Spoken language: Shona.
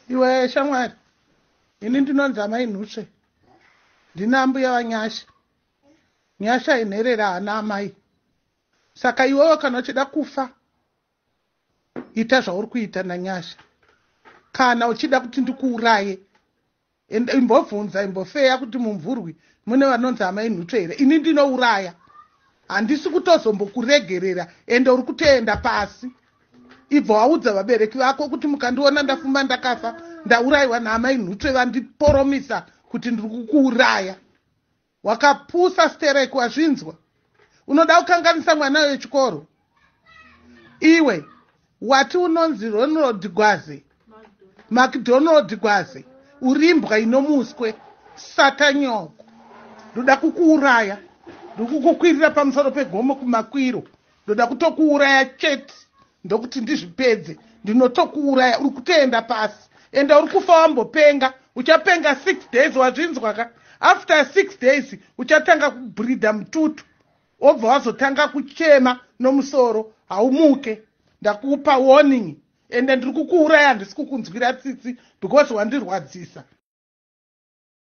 Iwe shamwari, ini ndinonzi amai Nhutsve, ndina mbuya vaNyasha. Nyasha inherera, haana amai. Saka iwewe kana uchida kufa, ita zvauri kuita naNyasha. Kana uchida kuti ndikuuraye, imbobvunza, imbofeya kuti mumvurwi mune vanonzi amai Nhutsve here. Ini ndinouraya, handisi kutozombokuregerera, ende uri kutoenda pasi. Ibva waudza vabereki vako kuti mukandiona ndafuma ndakafa, ndaurayiwa naamai Nhutsve, vandiporomisa kuti ndiri kukuuraya. Wakapusa sterek, wazvinzwa? Unoda kukanganisa mwana wechikoro iwe. Wati unonzi Ronald Gwaze, MacDonald Gwaze, urimbwa inomuswe satanyoko. Ndoda kukuuraya, ndikukukwirira pamusoro pegomo kumakwiro. Ndoda kutokuuraya chete, ndokuti ndizvipedze. Ndinotokuuraya, uri kutoenda pasi, ende uri kufa wambopenga. Uchapenga 6 days, wazvinzwa ka? After 6 days uchatanga kubhridha mututu, wobva wazotanga kuchema nomusoro, haumuke. Ndakupa warning, ende ndiri kukuuraya, handisi kukunzwira tsitsi because wandirwadzisa.